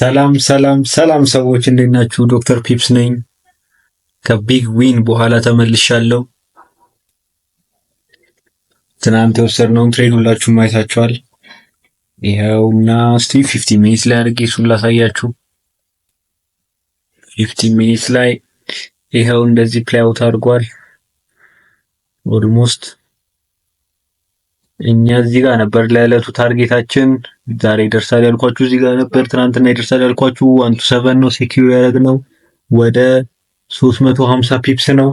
ሰላም ሰላም ሰላም ሰዎች እንዴት ናችሁ? ዶክተር ፒፕስ ነኝ። ከ big win በኋላ ተመልሻለሁ። ትናንት የወሰድነውን trade ሁላችሁም አይታችኋል። ይኸውና እስቲ 15 minutes ላይ አድርጌ እሱን ላሳያችሁ። 15 minutes ላይ ይኸው እንደዚህ play out አድርጓል። Almost እኛ እዚህ ጋር ነበር ለዕለቱ target ኣችን። ዛሬ ይደርሳል ያልኳችሁ እዚህ ጋር ነበር። ትናንትና ይደርሳል ያልኳችሁ 1 to 7 ነው secure ያደረግነው፣ ወደ 350 pips ነው።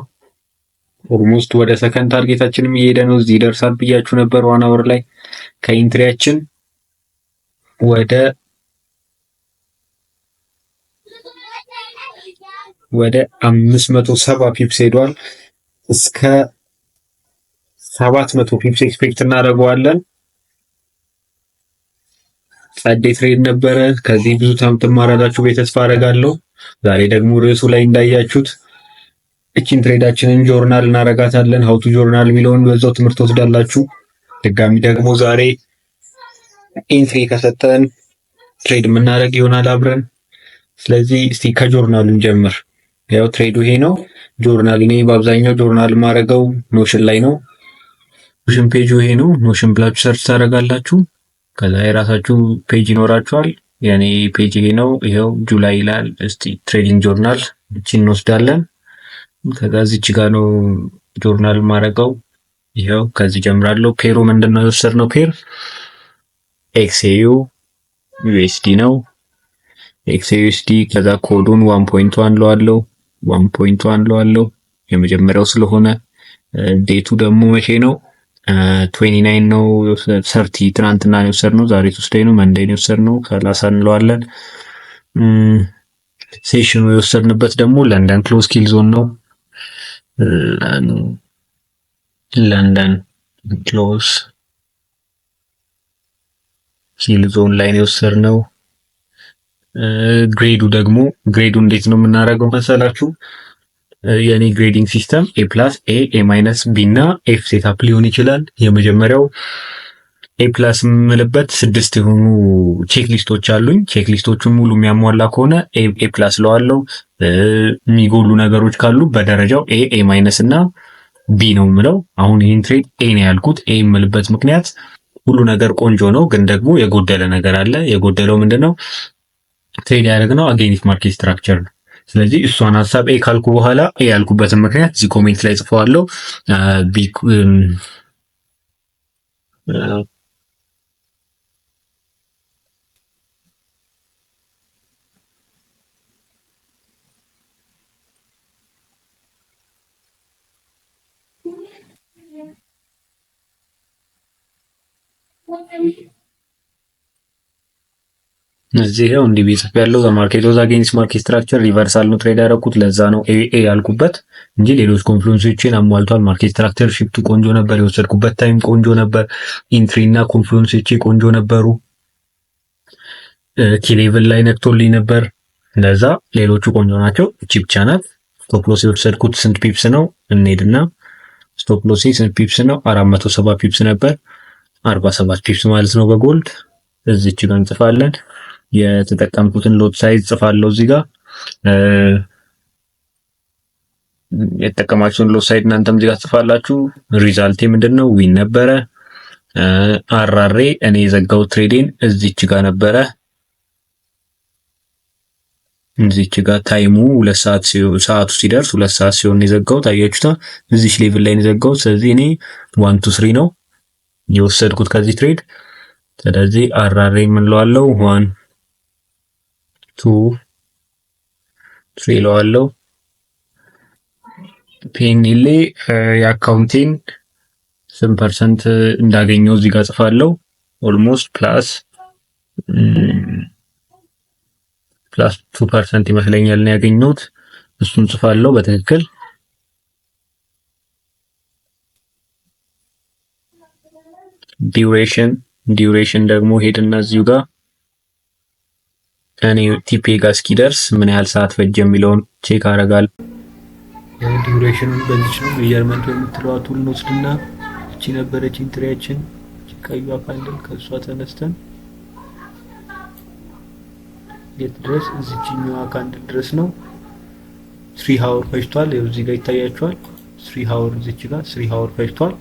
Almost ወደ second target ኣችንም እየሄደ ነው። እዚህ ይደርሳል ብያችሁ ነበር። 1 hour ላይ ከ entry ያችን ወደ 570 pips ሄዷል። እስከ 700 pips expect እናደርገዋለን። ጸዴ trade ነበረ። ከዚህ ብዙ ትማራላችሁ ብዬ ተስፋ አደርጋለሁ። ዛሬ ደግሞ ርዕሱ ላይ እንዳያችሁት እቺን trade ኣችንን journal እናረጋታለን። How to journal የሚለውን በዛው ትምህርት ወስዳላችሁ። ድጋሚ ደግሞ ዛሬ entry ከሰጠን trade የምናደርግ ይሆናል አብረን። ስለዚህ እስቲ ከጆርናሉ እንጀምር። ያው trade ኡ ይሄ ነው። ጆርናል እኔ በአብዛኛው ጆርናል የማደርገው Notion ላይ ነው። Notion page ኡ ይሄ ነው። Notion ብላችሁ search ታደርጋላችሁ። ከዛ የራሳችሁ page ይኖራችኋል። የኔ page ይሄ ነው። ይሄው July ይላል። እስቲ trading journal እቺን እንወስዳለን። ከዛ እዚች ጋር ነው ጆርናል ማድረገው። ይሄው ከዚህ ጀምራለሁ። Pair ኡ ምንድን ነው የወሰድነው? Pair XAU USD ነው። XAUUSD ከዛ code ኡን 1.1 ለዋለው፣ 1.1 ለዋለው የመጀመሪያው ስለሆነ። Date ኡ ደግሞ መቼ ነው? 29 ነው። 30 ትናንትና ነው የወሰድነው። ዛሬ Tuesday ነው። Monday ነው የወሰድነው። 30 እንለዋለን። Session ኑ የወሰድንበት ደግሞ London close kill zone ነው። London close kill zone ላይ ነው የወሰድነው። Grade ኡ ደግሞ፣ grade ኡ እንዴት ነው የምናደርገው መሰላችሁ? የኔ grading system A plus፣ A፣ A minus፣ B እና F setup ሊሆን ይችላል። የመጀመሪያው A plus የምልበት ስድስት የሆኑ checklist ኦች አሉኝ። Checklist ኦቹን ሙሉ የሚያሟላ ከሆነ A plus ለዋለው። የሚጎሉ ነገሮች ካሉ በደረጃው A፣ A minus እና B ነው የምለው። አሁን ይህን trade A ነው ያልኩት። A የምልበት ምክንያት ሁሉ ነገር ቆንጆ ነው፣ ግን ደግሞ የጎደለ ነገር አለ። የጎደለው ምንድን ነው? Trade ያደረግነው against market structure ነው። ስለዚህ እሷን ሀሳብ A ካልኩ በኋላ A ያልኩበትን ምክንያት እዚህ comment ላይ ጽፈዋለሁ። B እዚህ ይኸው እንዲህ ቢጽፍ ያለው the market was against market structure፣ reversal ነው trade ያደረኩት፣ ለዛ ነው A ያልኩበት እንጂ ሌሎች confluence ኦችን አሟልቷል። Market structure shift ኡ ቆንጆ ነበር፣ የወሰድኩበት time ቆንጆ ነበር፣ entry እና confluence ኦቼ ቆንጆ ነበሩ። Key level ላይ ነክቶልኝ ነበር። ለዛ ሌሎቹ ቆንጆ ናቸው። እቺ ብቻ ናት። Stop loss የወሰድኩት ስንት pips ነው? እንሄድና stop loss ስንት pips ነው? 470 pips ነበር። 47 pips ማለት ነው በ gold። እዚች ጋር እንጽፋለን። የተጠቀምኩትን lot size ጽፋለሁ እዚህ ጋር። የተጠቀማችሁን lot size እናንተም እዚህ ጋር ጽፋላችሁ። Result ኤ ምንድን ነው? Win ነበረ። RR ኤ እኔ የዘጋው trade ኤን እዚች ጋር ነበረ። እዚች ጋር time ኡ 2 ሰዓት፣ ሰዓቱ ሲደርስ 2 ሰዓት ሲሆን የዘጋው ታያችሁታ። እዚች level ላይ የዘጋው። ስለዚህ እኔ 1 to 3 ነው የወሰድኩት ከዚህ trade። ስለዚህ RR ኤ የምንለዋለው 1 2 3 እለዋለሁ። PnL የ account ኤን ስንት percent እንዳገኘው እዚህ ጋር ጽፋለሁ። Almost plus 2% ይመስለኛል ነው ያገኘሁት። እሱን ጽፋለሁ በትክክል። Duration ደግሞ ሄድና እዚሁ ጋር እኔ TP ጋር እስኪደርስ ምን ያህል ሰዓት ፈጀ የሚለውን check አደርጋለሁ። ያው duration ኑን በዚች ነው measurement የምትለዋ tool እንወስድና እቺ ነበረች entry ያችን፣ እቺ ቀዩዋ candle፣ ከእሷ ተነስተን የት ድረስ? እዚችኛዋ candle ድረስ ነው። 3 hour ፈጅቷል። ይኸው እዚህ ጋር ይታያችኋል። 3 hour እዚች ጋር 3 hour ፈጅቷል።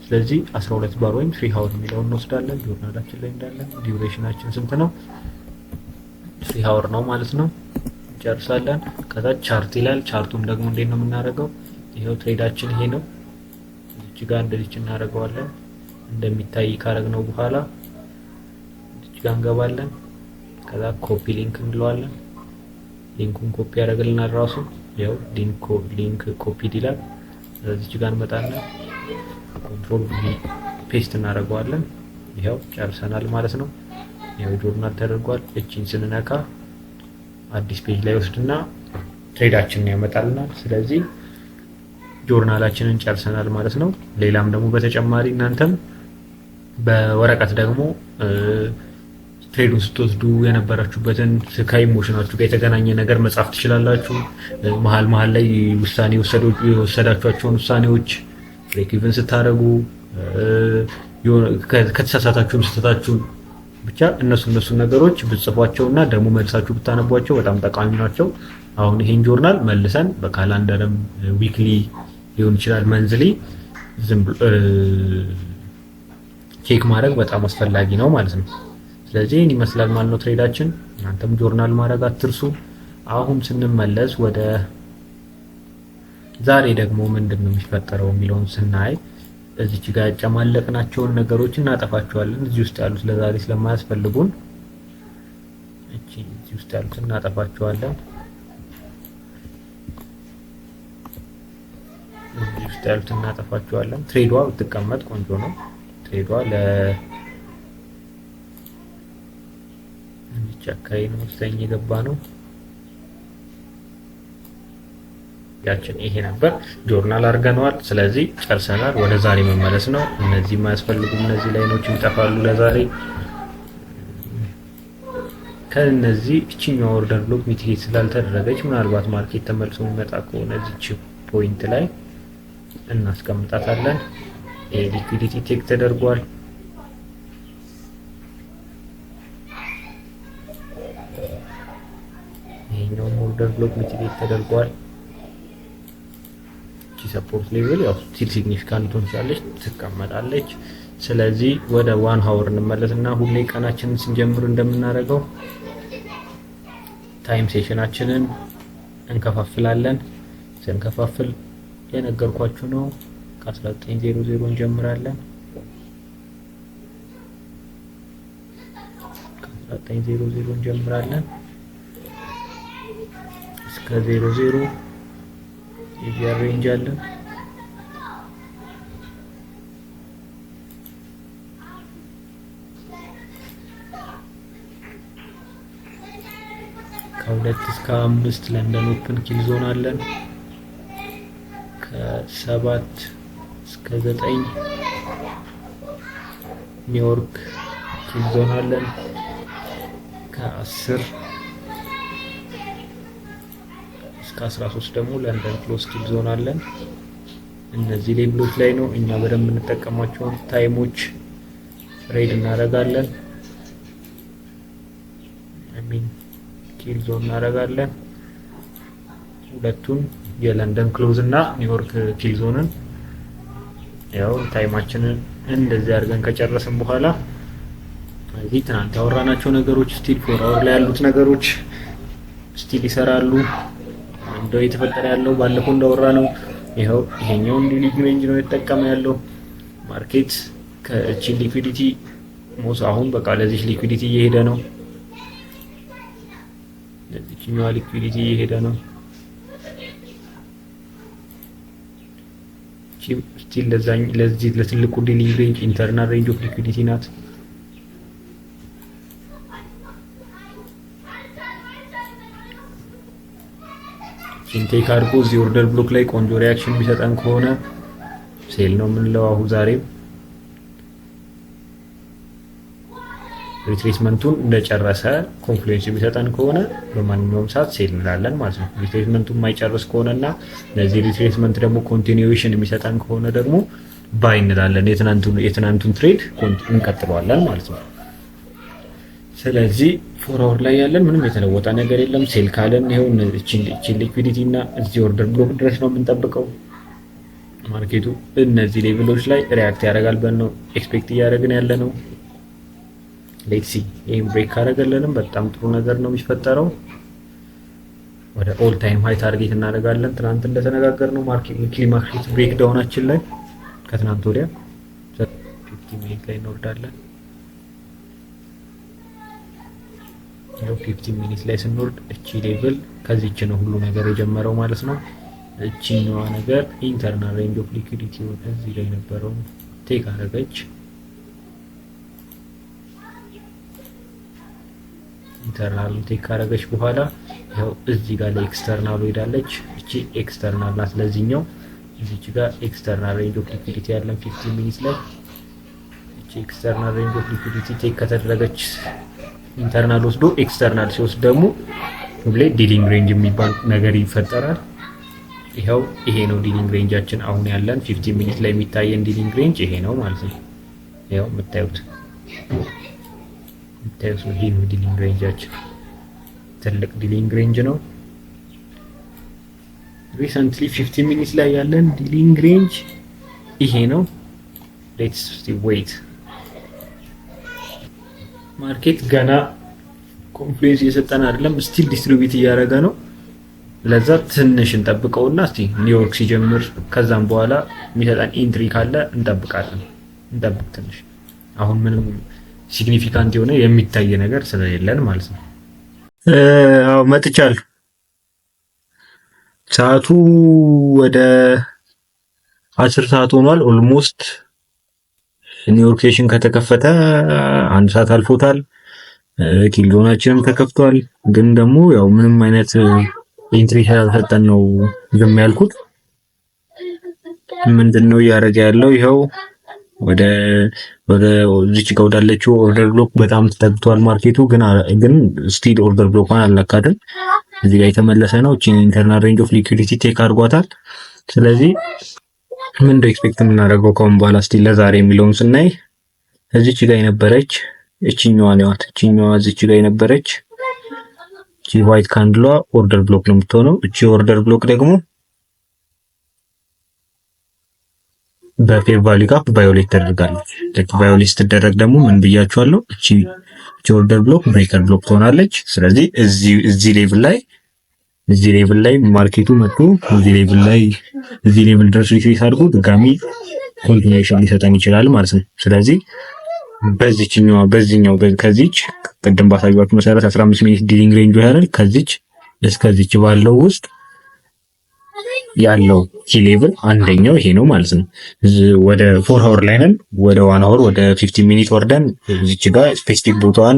ስለዚህ 12 ባር ወይም 3 hour የሚለውን እንወስዳለን። ጆርናላችን ላይ እንዳለን duration ኣችን ስንት ነው? 3 hour ነው ማለት ነው። እንጨርሳለን። ከዛ chart ይላል። Chart ኡን ደግሞ እንዴት ነው የምናደርገው? ይኸው trade ኣችን ይሄ ነው። እዚች ጋር እንደዚች እናደርገዋለን። እንደሚታይ ካረግነው በኋላ እዚች ጋር እንገባለን። ከዛ copy link እንለዋለን። Link ኡን copy ያደርግልናል ራሱ። ያው link copied ይላል። እዚች ጋር እንመጣና control V paste እናደርገዋለን። ይኸው ጨርሰናል ማለት ነው። ይኸው ጆርናል ተደርጓል። እቺን ስንነካ አዲስ page ላይ ወስድና trade ኣችንን ያመጣልናል። ስለዚህ ጆርናላችንን ጨርሰናል ማለት ነው። ሌላም ደግሞ በተጨማሪ እናንተም በወረቀት ደግሞ trade ኡን ስትወስዱ የነበራችሁበትን ከ emotion ኣችሁ ጋር የተገናኘ ነገር መጻፍ ትችላላችሁ። መሀል መሀል ላይ ውሳኔ የወሰዳችኋቸውን ውሳኔዎች፣ break even ስታደርጉ ከተሳሳታችሁም ስህተታችሁን፣ ብቻ እነሱ ነገሮች ብትጽፏቸውና ደግሞ መልሳችሁ ብታነቧቸው በጣም ጠቃሚ ናቸው። አሁን ይሄን ጆርናል መልሰን በ calendar ም weekly ሊሆን ይችላል፣ monthly ዝም check ማድረግ በጣም አስፈላጊ ነው ማለት ነው። ስለዚህ ይህን ይመስላል ማለት ነው trade ኣችን። እናንተም ጆርናል ማድረግ አትርሱ። አሁን ስንመለስ ወደ ዛሬ ደግሞ ምንድን ነው የሚፈጠረው የሚለውን ስናይ እዚች ጋር ያጨማለቅናቸውን ነገሮች እናጠፋቸዋለን። እዚህ ውስጥ ያሉት ለዛሬ ስለማያስፈልጉን እቺ እዚህ ውስጥ ያሉትን እናጠፋቸዋለን። እዚህ ውስጥ ያሉትን እናጠፋቸዋለን። Trade ዋ ብትቀመጥ ቆንጆ ነው። Trade ዋ ለ እዚች አካባቢ ነው መሰለኝ የገባ ነው። ያችን ይሄ ነበር፣ ጆርናል አድርገነዋል። ስለዚህ ጨርሰናል። ወደ ዛሬ መመለስ ነው። እነዚህ የማያስፈልጉም እነዚህ line ኦች ይጠፋሉ ለዛሬ። ከነዚህ እችኛው order block mitigate ስላልተደረገች ምናልባት market ተመልሶ የሚመጣ ከሆነ እዚች point ላይ እናስቀምጣታለን። የ liquidity take ተደርጓል። ይሄኛውም order block mitigate ተደርጓል። እቺ support level ያው still significant ትሆናለች፣ ትቀመጣለች። ስለዚህ ወደ 1 hour እንመለስና ሁሌ ቀናችንን ስንጀምር እንደምናደርገው time session ኣችንን እንከፋፍላለን። ስንከፋፍል የነገርኳችሁ ነው። ከ19:00 እንጀምራለን። ከ19:00 እንጀምራለን እስከ 00 የዚያ range አለን። ከ2 እስከ 5 London open kill zone አለን። ከ7 እስከ 9 ኒውዮርክ kill zone አለን። ከ10 እስከ 13 ደግሞ London close kill zone አለን። እነዚህ level ኦች ላይ ነው እኛ በደንብ የምንጠቀማቸውን time ኦች trade እናደርጋለን። I mean kill zone እናደርጋለን። ሁለቱን የ London close እና ኒውዮርክ kill zone ን ያው time ኣችንን እንደዚህ አድርገን ከጨረስን በኋላ እዚህ ትናንት ያወራናቸው ነገሮች still 4 hour ላይ ያሉት ነገሮች still ይሰራሉ። እንደው እየተፈጠረ ያለው ባለፈው እንዳወራ ነው። ይኸው ይሄኛውን dealing range ነው የተጠቀመ ያለው market። ከእቺ liquidity ሞስ አሁን በቃ ለዚህ liquidity እየሄደ ነው። ለዚህኛዋ liquidity እየሄደ ነው። Still ለዚህ ለትልቁ dealing range internal range of liquidity ናት። Intake አድርጎ እዚህ order block ላይ ቆንጆ reaction የሚሰጠን ከሆነ sell ነው የምንለው። አሁን ዛሬም retracement ኡን እንደጨረሰ confluence የሚሰጠን ከሆነ በማንኛውም ሰዓት sell እንላለን ማለት ነው። Retracement ኡን የማይጨርስ ከሆነ እና ለዚህ retracement ደግሞ continuation የሚሰጠን ከሆነ ደግሞ buy እንላለን። የትናንቱን trade እንቀጥለዋለን ማለት ነው። ስለዚህ 4 hour ላይ ያለን ምንም የተለወጠ ነገር የለም። Sell ካለን ይኸው እቺን liquidity እና እዚህ order block ድረስ ነው የምንጠብቀው። Market ኡ እነዚህ level ኦች ላይ react ያደርጋል ብለን ነው expect እያደረግን ያለ ነው። Let's see፣ ይህም break ካደረገልንም በጣም ጥሩ ነገር ነው የሚፈጠረው። ወደ all time high target እናደርጋለን። ትናንት እንደተነጋገርነው market weekly market breakdown ኣችን ላይ ከትናንት ወዲያ 15 minute ላይ እንወርዳለን። ይኸው 15 minute ላይ ስንወርድ እቺ level ከዚች ነው ሁሉ ነገር የጀመረው ማለት ነው። እቺኛዋ ነገር internal range of liquidity ውን እዚህ ላይ የነበረውን take አደረገች። Internal ኡን take ካደረገች በኋላ ይኸው እዚህ ጋር ለ external ኡ ሄዳለች። እቺ external ናት ለዚህኛው። እዚች ጋር external range of liquidity ያለን 15 minute ላይ፣ እቺ external range of liquidity take ከተደረገች፣ internal ወስዶ external ሲወስድ ደግሞ ሁሌ dealing range የሚባል ነገር ይፈጠራል። ይኸው ይሄ ነው dealing range ኣችን። አሁን ያለን 15 minute ላይ የሚታየን dealing range ይሄ ነው ማለት ነው። ይኸው የምታዩት ነው። ይሄ ነው dealing range ኣችን። ትልቅ dealing range ነው። Recently 15 minute ላይ ያለን dealing range ይሄ ነው። Let's wait። Market ገና confluence እየሰጠን አይደለም፣ still distribute እያደረገ ነው። ለዛ ትንሽ እንጠብቀውና እስቲ ኒውዮርክ ሲጀምር ከዛም በኋላ የሚሰጠን entry ካለ እንጠብቃለን። እንጠብቅ ትንሽ። አሁን ምንም significant የሆነ የሚታይ ነገር ስለሌለን ማለት ነው። አዎ መጥቻለሁ። ሰዓቱ ወደ 10 ሰዓት ሆኗል። Almost ኒውዮርክ session ከተከፈተ አንድ ሰዓት አልፎታል። Kill zone ኣችንም ተከፍቷል። ግን ደግሞ ያው ምንም አይነት entry ስላልሰጠን ነው ዝም ያልኩት። ምንድን ነው እያደረገ ያለው? ይኸው ወደ እዚች ጋር ወዳለችው order block በጣም ተጠግቷል market ኡ፣ ግን still order block ኳን አልነካትም። እዚህ ጋር የተመለሰ ነው። እቺን internal range of liquidity take አድርጓታል። ስለዚህ ምን እንደ expect የምናደርገው ከአሁን በኋላ still ለዛሬ የሚለውን ስናይ እዚች ጋር የነበረች እቺኛዋ ነዋት። እቺኛዋ እዚች ጋር የነበረች እቺ white candle ሏ order block ነው የምትሆነው። እቺ order block ደግሞ በ fair value gap violate ተደርጋለች። Violate ስትደረግ ደግሞ ምን ብያችኋለሁ? እቺ order block breaker block ትሆናለች። ስለዚህ እዚህ level ላይ market ኡ መጥቶ እዚህ level ላይ እዚህ level ድረስ retrace አድርጎ ድጋሚ continuation ሊሰጠን ይችላል ማለት ነው። ስለዚህ በዚህኛው በዚህኛው ከዚች ቅድም ባሳየኋችሁ መሰረት 15 minute dealing range ያህል ከዚች እስከዚች ባለው ውስጥ ያለው key level አንደኛው ይሄ ነው ማለት ነው። ወደ 4 hour ላይ ነን። ወደ 1 hour፣ ወደ 15 minute ወርደን እዚች ጋር specific ቦታዋን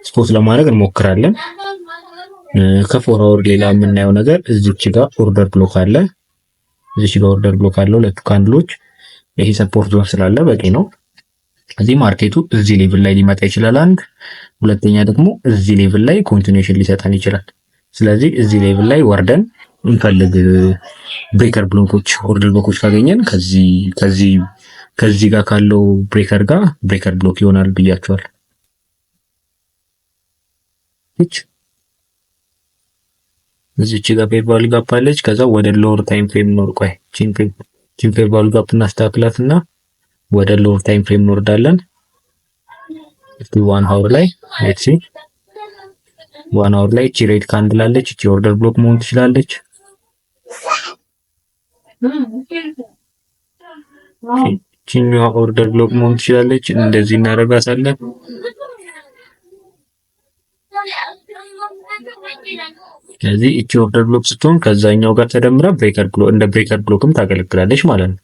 spot ለማድረግ እንሞክራለን። ከ 4 hour ሌላ የምናየው ነገር እዚች ጋር order block አለ። እዚች ጋር order block አለ። ሁለቱ candle ኦች ይሄ support zone ስላለ በቂ ነው። እዚህ market ኡ እዚህ level ላይ ሊመጣ ይችላል። አንድ ሁለተኛ ደግሞ እዚህ level ላይ continuation ሊሰጠን ይችላል። ስለዚህ እዚህ level ላይ ወርደን እንፈልግ። Breaker block ኦች፣ order block ኦች ካገኘን ከዚህ ጋር ካለው breaker ጋር breaker block ይሆናል ብያቸዋል። እች እዚች ጋር fair value gap አለች። ከዛ ወደ lower time frame ኖር ቆይ ቺን fair value gap እናስተካክላትና ወደ lower time frame እንወርዳለን። እስቲ 1 hour ላይ let's see። 1 hour ላይ እቺ red candle አለች። እቺ order block መሆን ትችላለች። እቺኛዋ order block መሆን ትችላለች። እንደዚህ እናደርጋታለን። ስለዚህ እቺ order block ስትሆን ከዛኛው ጋር ተደምራ breaker block እንደ breaker block ም ታገለግላለች ማለት ነው።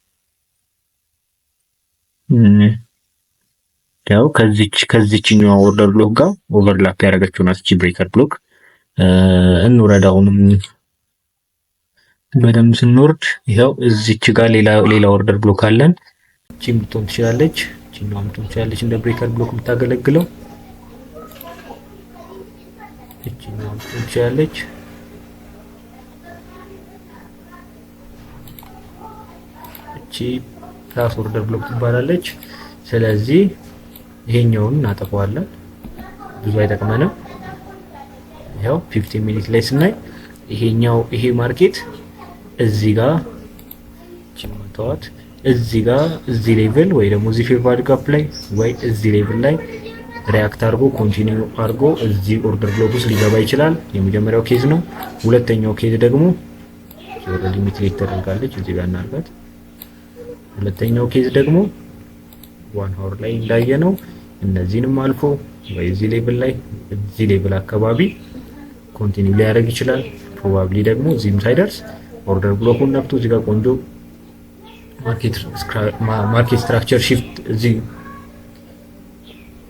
ያው ከዚችኛዋ order block ጋር overlap ያደረገችው ናት እቺ breaker block። እንውረድ፣ አሁንም በደንብ ስንወርድ ይኸው እዚች ጋር ሌላ order block አለን። እቺም ልትሆን ትችላለች፣ እቺኛዋም ልትሆን ትችላለች እንደ breaker block የምታገለግለው፣ እቺኛዋም ልትሆን ትችላለች። እቺ plus order block ትባላለች። ስለዚህ ይሄኛውን እናጠፋዋለን። ብዙ አይጠቅመንም። ይኸው 15 minute ላይ ስናይ ይሄኛው ይሄ market እዚህ ጋር ችመተዋት እዚህ ጋር እዚህ level ወይ ደግሞ እዚህ fair value gap ላይ ወይ እዚህ level ላይ react አድርጎ continue አድርጎ እዚህ order block ውስጥ ሊገባ ይችላል። የመጀመሪያው case ነው። ሁለተኛው case ደግሞ already mitigate ተደርጋለች፣ እዚህ ጋር እናርጋት። ሁለተኛው case ደግሞ 1 hour ላይ እንዳየነው እነዚህንም አልፎ ወይ እዚህ level ላይ እዚህ level አካባቢ continue ሊያደርግ ይችላል። Probably ደግሞ እዚህም ሳይደርስ order block ኡን ነክቶ እዚህ ጋር ቆንጆ market structure shift እዚህ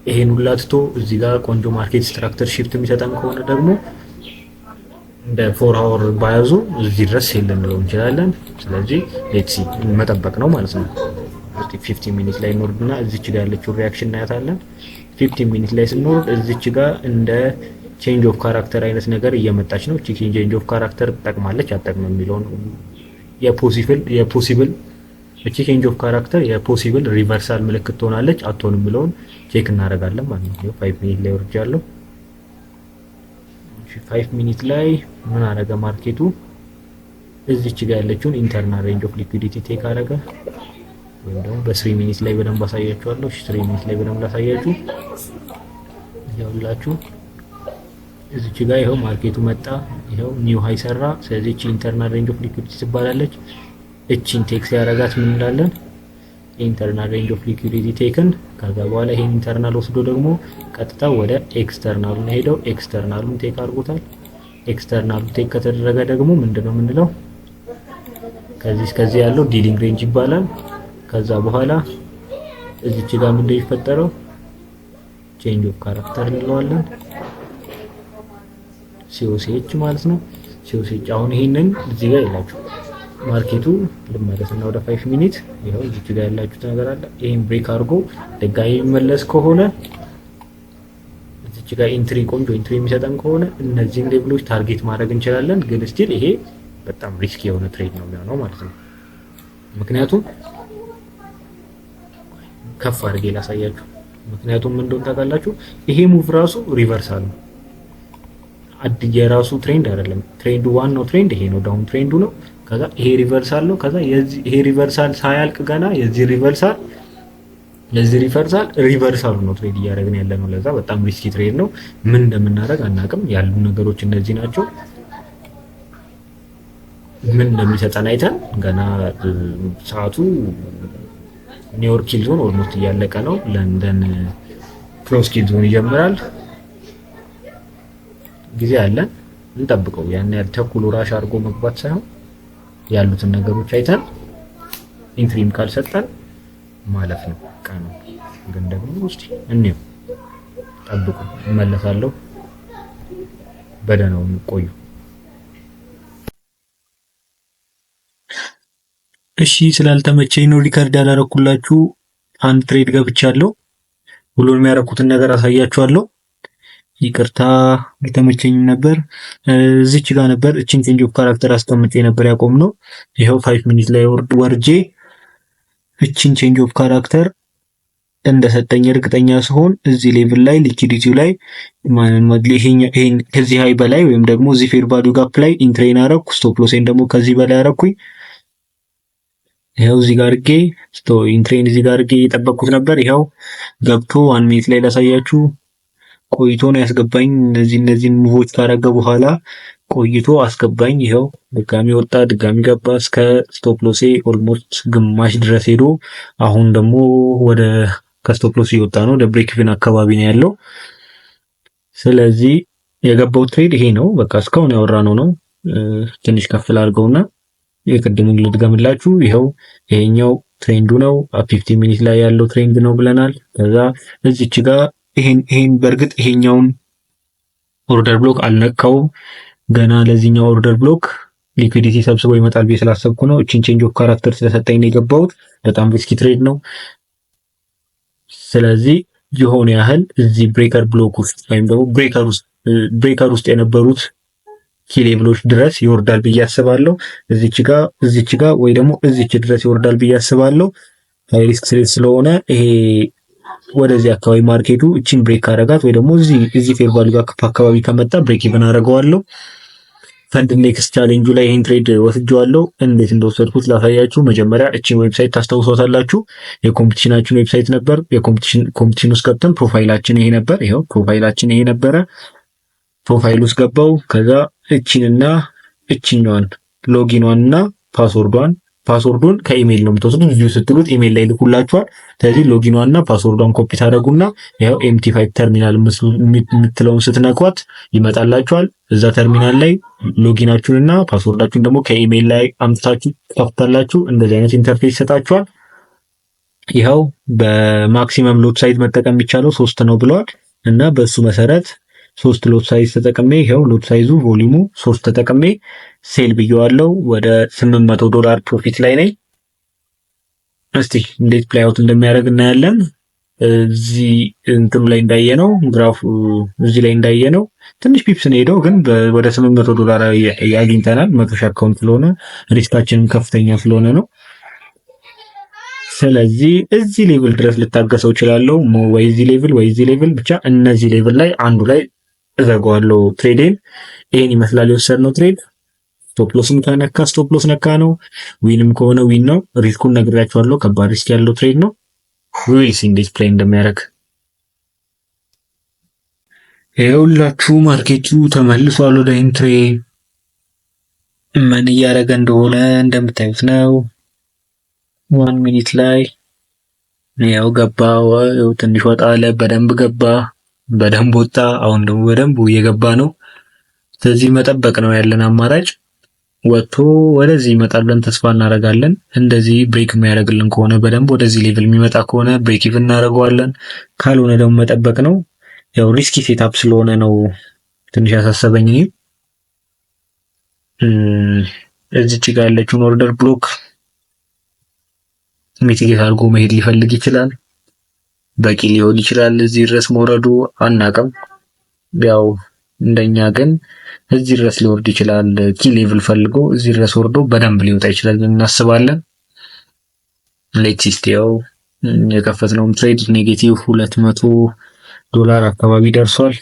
ይሄን ሁላ ትቶ እዚህ ጋር ቆንጆ market structure shift የሚሰጠን ከሆነ ደግሞ እንደ 4 hour bias ኡ እዚህ ድረስ sell ልንለው እንችላለን። ስለዚህ let's see፣ መጠበቅ ነው ማለት ነው። እስቲ 15 minute ላይ እንወርድና እዚች ጋር ያለችው reaction እናያታለን። 15 minute ላይ ስንወርድ እዚች ጋር እንደ change of character አይነት ነገር እየመጣች ነው። እቺ change of character ትጠቅማለች አትጠቅምም የሚለውን የ possible እቺ change of character የ possible reversal ምልክት ትሆናለች አትሆንም የሚለውን check እናደርጋለን ማለት ነው። ይኸው 5 minute ላይ ወርጃለሁ። እሺ፣ 5 minute ላይ ምን አደረገ market ኡ? እዚች ጋር ያለችውን internal range of liquidity take አደረገ። ወይም ደግሞ በ 3 minute ላይ በደንብ አሳያችኋለሁ። እሺ፣ 3 minute ላይ በደንብ ላሳያችሁ። ይኸውላችሁ እዚች ጋር ይኸው market ኡ መጣ። ይኸው new high ሰራ። ስለዚህ እቺ internal range of liquidity ትባላለች። እቺን take ሲያረጋት ምን እንላለን? Internal range of liquidity taken። ከዛ በኋላ ይሄን internal ወስዶ ደግሞ ቀጥታ ወደ external ኡ ነው ሄደው external ኡን take አድርጎታል። External ኡ take ከተደረገ ደግሞ ምንድነው የምንለው? ከዚህ እስከዚህ ያለው dealing range ይባላል። ከዛ በኋላ እዚች ጋር ምንድነው የሚፈጠረው? Change of character እንለዋለን። COCH ማለት ነው። COCH አሁን ይሄንን እዚህ ጋር የላችሁ market ኡ ልመለስና ወደ 5 minute ይኸው እዚች ጋር ያላችሁት ነገር አለ። ይሄን break አድርጎ ድጋሚ የሚመለስ ከሆነ እዚች ጋር entry ቆንጆ entry የሚሰጠን ከሆነ እነዚህን level ኦች target ማድረግ እንችላለን። ግን still ይሄ በጣም risky የሆነ trade ነው የሚሆነው ማለት ነው። ምክንያቱም ከፍ አድርጌ ላሳያችሁ። ምክንያቱም ምን እንደሆነ ታውቃላችሁ? ይሄ move ራሱ reversal ነው። የራሱ trend አይደለም። Trend ኡ ዋናው trend ይሄ ነው፣ down trend ኡ ነው። ከዛ ይሄ reversal ነው። ከዛ የዚህ ይሄ reversal ሳያልቅ ገና የዚህ reversal reversal ኡ ነው trade እያደረግን ያለ ነው። ለዛ በጣም risky trade ነው። ምን እንደምናደርግ አናውቅም። ያሉ ነገሮች እነዚህ ናቸው። ምን እንደሚሰጠን አይተን ገና ሰዓቱ ኒውዮርክ kill zone almost እያለቀ ነው። ለንደን close kill zone ይጀምራል። ጊዜ አለን፣ እንጠብቀው። ያን ያህል ተኩል rush አድርጎ መግባት ሳይሆን ያሉትን ነገሮች አይተን entry ም ካልሰጠን ማለፍ ነው ቀኑ። ግን ደግሞ እስቲ እንየው፣ ጠብቁ፣ እመለሳለሁ። በደህናው ቆዩ። እሺ፣ ስላልተመቸኝ ነው record ያላረኩላችሁ። አንድ trade ገብቻለሁ። ሁሉንም ያረኩትን ነገር አሳያችኋለሁ። ይቅርታ አልተመቸኝም ነበር። እዚች ጋር ነበር እችን change of character አስቀምጬ ነበር ያቆምነው። ይኸው 5 minute ላይ ወርጄ እችን change of character እንደሰጠኝ እርግጠኛ ስሆን እዚህ level ላይ liquidity ው ላይ ከዚህ high በላይ ወይም ደግሞ እዚህ fair value gap ላይ entry ን አረኩ። Stop loss ኤን ደግሞ ከዚህ በላይ አረኩኝ። ይኸው እዚህ ጋር አድርጌ entry ን እዚህ ጋር አድርጌ እየጠበቅኩት ነበር። ይኸው ገብቶ 1 minute ላይ ላሳያችሁ፣ ቆይቶ ነው ያስገባኝ። እነዚህን move ኦች ካረገ በኋላ ቆይቶ አስገባኝ። ይኸው ድጋሚ ወጣ፣ ድጋሚ ገባ፣ እስከ stop loss ኤ almost ግማሽ ድረስ ሄዶ አሁን ደግሞ ወደ ከ stop loss እየወጣ ነው። ወደ break even አካባቢ ነው ያለው። ስለዚህ የገባው trade ይሄ ነው። በቃ እስካሁን ያወራነው ነው። ትንሽ ከፍ ላድርገውና የቅድሙን ልድገምላችሁ። ይኸው ይሄኛው trend ኡ ነው። 15 minute ላይ ያለው trend ነው ብለናል። ከዛ እዚች ጋር ይሄን በእርግጥ ይሄኛውን order block አልነካውም። ገና ለዚህኛው order block liquidity ሰብስቦ ይመጣል ብዬ ስላሰብኩ ነው። እቺን change of character ስለሰጠኝ ነው የገባሁት። በጣም risky trade ነው። ስለዚህ የሆነ ያህል እዚህ breaker block ውስጥ ወይም ደግሞ breaker ውስጥ የነበሩት key level ኦች ድረስ ይወርዳል ብዬ አስባለሁ። እዚች ጋ ወይ ደግሞ እዚች ድረስ ይወርዳል ብዬ አስባለሁ። High risk trade ስለሆነ ይሄ ወደዚህ አካባቢ market ኡ እቺን break ካረጋት ወይ ደግሞ እዚህ fair value gap አካባቢ ከመጣ break even አደርገዋለሁ። FundedNext challenge ኡ ላይ ይህን trade ወስጄዋለሁ። እንዴት እንደወሰድኩት ላሳያችሁ። መጀመሪያ እቺን website ታስታውሷታላችሁ። የ competition ኣችን website ነበር። የ competition ውስጥ ገብተን profile ኣችን ይሄ ነበር። ይኸው profile ኣችን ይሄ ነበረ። Profile ውስጥ ገባው። ከዛ እቺንና እቺኛዋን login ኗን እና password ዷን፣ password ኡን ከ email ነው የምትወስዱት። እዚሁ ስትሉት ኢሜይል ላይ ልኩላችኋል። ስለዚህ login ኗን እና password ዷን copy ታደርጉና ያው MT5 terminal የምትለውን ስትነኳት ይመጣላችኋል። እዛ ተርሚናል ላይ login ኣችሁንና password ኣችሁን ደግሞ ከኢሜይል ላይ አምጥታችሁ ትከፍታላችሁ። እንደዚህ አይነት interface ይሰጣችኋል። ይኸው በ maximum lot size መጠቀም የሚቻለው 3 ነው ብለዋል እና በሱ መሰረት 3 lot size ተጠቅሜ፣ ይኸው lot size ኡ volume ኡ 3 ተጠቅሜ sell ብየዋለው። ወደ 800 ዶላር profit ላይ ነኝ። እስቲ እንዴት play out እንደሚያደርግ እናያለን። እዚህ እንትኑ ላይ እንዳየነው፣ graph ኡ እዚህ ላይ እንዳየነው ትንሽ pips ነው ሄደው፣ ግን ወደ 800 ዶላር አግኝተናል። 100,000 account ስለሆነ risk ኣችንም ከፍተኛ ስለሆነ ነው። ስለዚህ እዚህ level ድረስ ልታገሰው እችላለሁ። ወይ እዚህ level ወይ እዚህ level፣ ብቻ እነዚህ level ላይ አንዱ ላይ እዘጋዋለሁ trade ኤን። ይሄን ይመስላል የወሰድነው trade። Stop loss ም ከነካ stop loss ነካ ነው፣ win ም ከሆነ win ነው። Risk ኡን ነግሬያችኋለሁ። ከባድ risk ያለው trade ነው። We'll see እንዴት play እንደሚያደርግ። ይኸውላችሁ market ኡ ተመልሷል ወደ entry። ምን እያደረገ እንደሆነ እንደምታዩት ነው። 1 minute ላይ ያው ገባ፣ ያው ትንሽ ወጣ አለ፣ በደንብ ገባ፣ በደንብ ወጣ። አሁን ደግሞ በደንብ እየገባ ነው። ስለዚህ መጠበቅ ነው ያለን አማራጭ። ወጥቶ ወደዚህ ይመጣል ብለን ተስፋ እናደርጋለን። እንደዚህ break የሚያደርግልን ከሆነ፣ በደንብ ወደዚህ level የሚመጣ ከሆነ break even እናደርገዋለን። ካልሆነ ደግሞ መጠበቅ ነው። ያው risky setup ስለሆነ ነው ትንሽ ያሳሰበኝ። እኔ እዚች ጋር ያለችውን order block mitigate አድርጎ መሄድ ሊፈልግ ይችላል። በቂ ሊሆን ይችላል። እዚህ ድረስ መውረዱ አናቅም። ያው እንደኛ ግን እዚህ ድረስ ሊወርድ ይችላል። Key level ፈልጎ እዚህ ድረስ ወርዶ በደንብ ሊወጣ ይችላል እናስባለን። Let's see። ያው የከፈትነውም trade negative 200 ዶላር አካባቢ ደርሷል።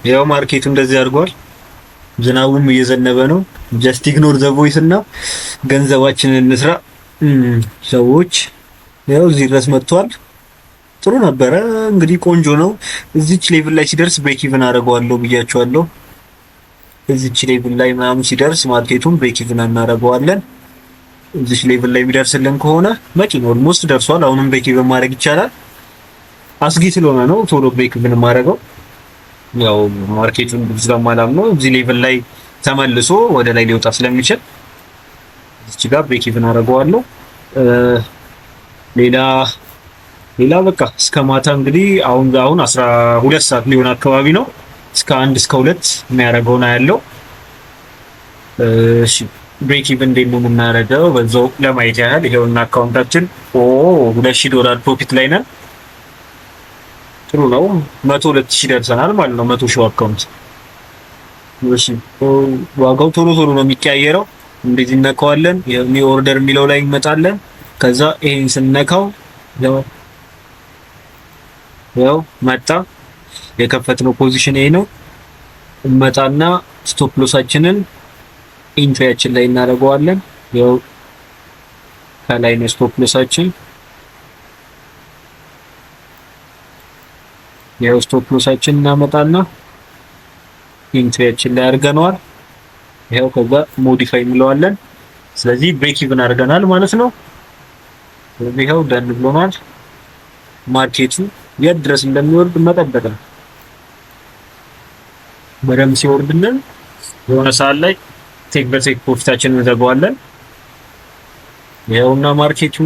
ያው market ኡ እንደዚህ አድርጓል። ዝናቡም እየዘነበ ነው። Just ignore the voice እና ገንዘባችንን እንስራ። ሰዎች ያው እዚህ ድረስ መጥቷል። ጥሩ ነበረ እንግዲህ፣ ቆንጆ ነው። እዚች level ላይ ሲደርስ break even አደርገዋለሁ ብያቸዋለሁ። እዚች level ላይ ምናምን ሲደርስ market ኡን break even እናደርገዋለን። እዚች level ላይ የሚደርስልን ከሆነ በቂ ነው። Almost ደርሷል። አሁንም break even ማድረግ ይቻላል። አስጊ ስለሆነ ነው ቶሎ break even ማድረገው። ያው market ኡን ስለማላምነው እዚህ level ላይ ተመልሶ ወደ ላይ ሊወጣ ስለሚችል እዚች ጋር break even አደርገዋለሁ። ሌላ በቃ እስከ ማታ እንግዲህ፣ አሁን 12 ሰዓት ሊሆን አካባቢ ነው። እስከ 1 እስከ 2 የሚያደርገውን ያለው። እሺ፣ break even እንዴት ነው የምናደርገው? በዛው ለማየት ያህል ይሄውና account ኣችን፣ ኦ፣ 2000 ዶላር profit ላይ ነን። ጥሩ ነው። 102,000 ደርሰናል ማለት ነው። 100,000 account እሺ፣ ዋጋው ቶሎ ቶሎ ነው የሚቀያየረው። እንደዚህ እነካዋለን። New order የሚለው ላይ እንመጣለን። ከዛ ይሄን ስነካው ያው መጣ። የከፈትነው position ይሄ ነው። እንመጣና stop loss ኣችንን entry ያችን ላይ እናደርገዋለን። ያው ከላይ ነው stop loss ኣችን። ያው stop loss ኣችን እናመጣና entry ያችን ላይ አድርገነዋል። ይኸው ከዛ modify እንለዋለን። ስለዚህ break even አድርገናል ማለት ነው። ስለዚህ ይኸው done ብሎናል። Market ኡ የት ድረስ እንደሚወርድ መጠበቅ ነው። በደንብ ሲወርድልን የሆነ ሰዓት ላይ take በ take profit ኣችንን እንዘጋዋለን። ይኸውና market ኡ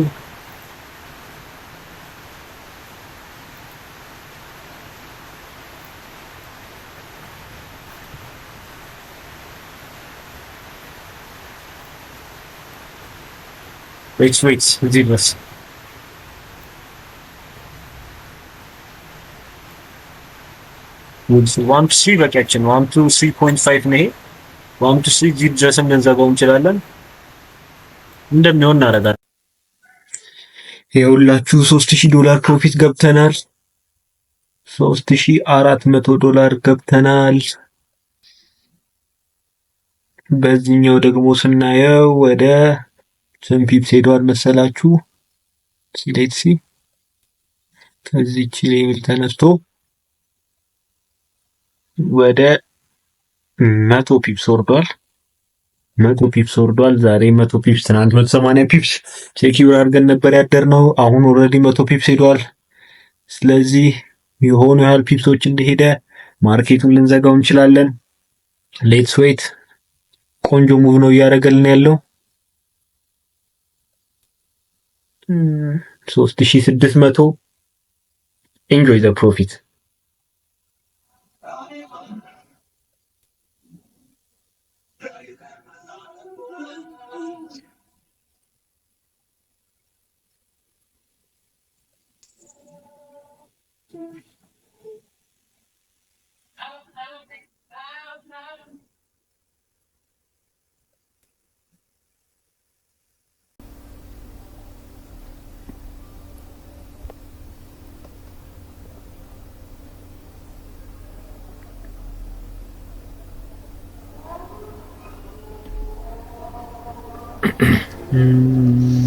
wait, wait, እዚህ ድረስ። 1 to 3 በቂያችን፣ 1 to 3.5 ነው ይሄ። 1 to 3 እዚህ ድረስም ልንዘጋው እንችላለን። እንደሚሆን እናደርጋለን። ይኸውላችሁ $3000 profit ገብተናል። $3400 ገብተናል። በዚህኛው ደግሞ ስናየው ወደ ስንት pips ሄዷል መሰላችሁ? Let's see፣ ከዚች level ተነስቶ ወደ 100 pips ወርዷል። 100 pips ወርዷል። ዛሬ 100 pips፣ ትናንት 180 pips secure አድርገን ነበር ያደርነው። አሁን already 100 pips ሄዷል። ስለዚህ የሆኑ ያህል pips ኦች እንደሄደ market ኡን ልንዘጋው እንችላለን። Let's wait። ቆንጆ move ነው እያደረገልን ያለው፣ 3600። Enjoy the profit።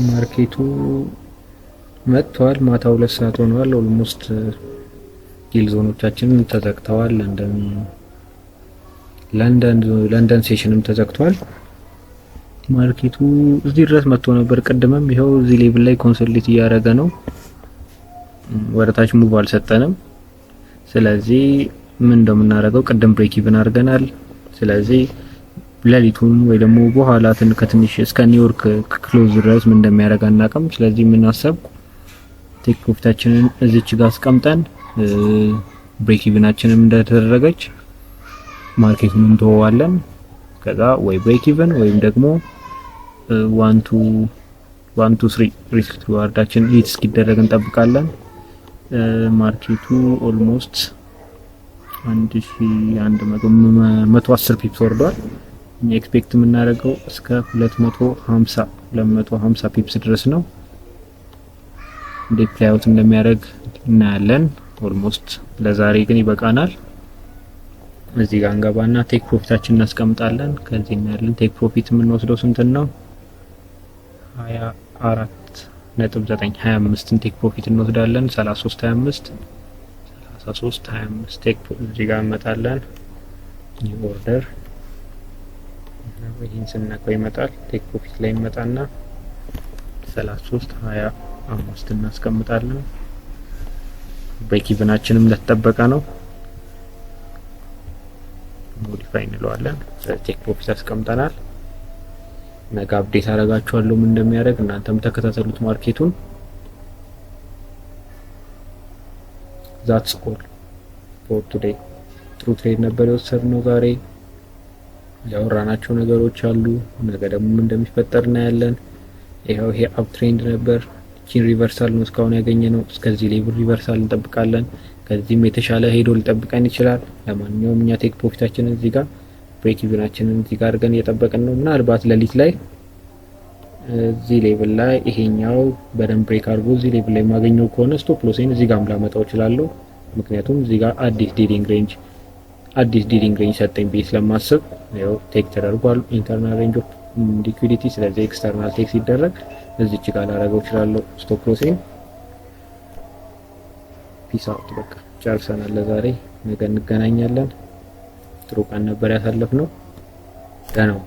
Market ኡ መጥቷል። ማታ 2 ሰዓት ሆኗል። Almost kill zone ኦቻችንን ተዘግተዋል። ለንደን ለንደን session ም ተዘግቷል። Market ኡ እዚህ ድረስ መጥቶ ነበር። ቅድምም ይኸው እዚህ level ላይ consolidate እያደረገ ነው። ወደ ታች move አልሰጠንም። ስለዚህ ምን እንደምናደርገው፣ ቅድም break even አድርገናል። ስለዚህ ሌሊቱን ወይ ደግሞ በኋላ ከትንሽ እስከ ኒውዮርክ close ድረስ ምን እንደሚያደርግ አናውቅም። ስለዚህ ምን አሰብኩ፣ take profit ኣችንን እዚች ጋር አስቀምጠን break even ኣችንም እንደተደረገች market ኡን እንተወዋለን። ከዛ ወይ break even ወይም ደግሞ 1 to 1 to 3 risk reward ኣችን hit እስኪደረግ እንጠብቃለን። Market ኡ almost 1110 pips ወርዷል። እኛ expect የምናደርገው እስከ 250 250 pips ድረስ ነው። እንዴት play out እንደሚያደርግ እናያለን። Almost ለዛሬ ግን ይበቃናል። እዚህ ጋር እንገባና take profit ኣችን እናስቀምጣለን። ከዚህ እናያለን። Take profit የምንወስደው ስንት ነው? 24.9፣ 25ን take profit እንወስዳለን። 33 25፣ 33 25 take እዚህ ጋር እንመጣለን። New order ይህን ስነካው ይመጣል። Take profit ላይ ይመጣና 33 25 እናስቀምጣለን። Break even ኣችንም እንደተጠበቀ ነው። Modify እንለዋለን። Take profit አስቀምጠናል። ነገ update አደርጋችኋለሁ ምን እንደሚያደርግ፣ እናንተም ተከታተሉት market ኡን። That's all for today። ጥሩ trade ነበር የወሰድነው ዛሬ። ያወራናቸው ነገሮች አሉ። ነገ ደግሞ ምን እንደሚፈጠር እናያለን። ይኸው ይሄ uptrend ነበር። ቺን reversal ነው እስካሁን ያገኘነው። እስከዚህ level reversal እንጠብቃለን። ከዚህም የተሻለ ሄዶ ሊጠብቀን ይችላል። ለማንኛውም እኛ take profit ኣችንን እዚህ ጋር Break even ኣችንን እዚህ ጋር አድርገን እየጠበቅን ነው። ምናልባት ሌሊት ላይ እዚህ level ላይ ይሄኛው በደንብ break አድርጎ እዚህ level ላይ የማገኘው ከሆነ stop loss ኤን እዚህ ጋርም ላመጣው እችላለሁ። ምክንያቱም እዚህ ጋር አዲስ dealing range ሰጠኝ ብዬ ስለማስብ ያው take ተደርጓል internal range of liquidity። ስለዚህ external take ሲደረግ እዚች ጋር ላደርገው እችላለሁ stop loss ኤን። Peace out። በቃ ጨርሰናል ለዛሬ። ነገ እንገናኛለን። ጥሩ ቀን ነበር ያሳለፍነው። ደህና ሁኑ።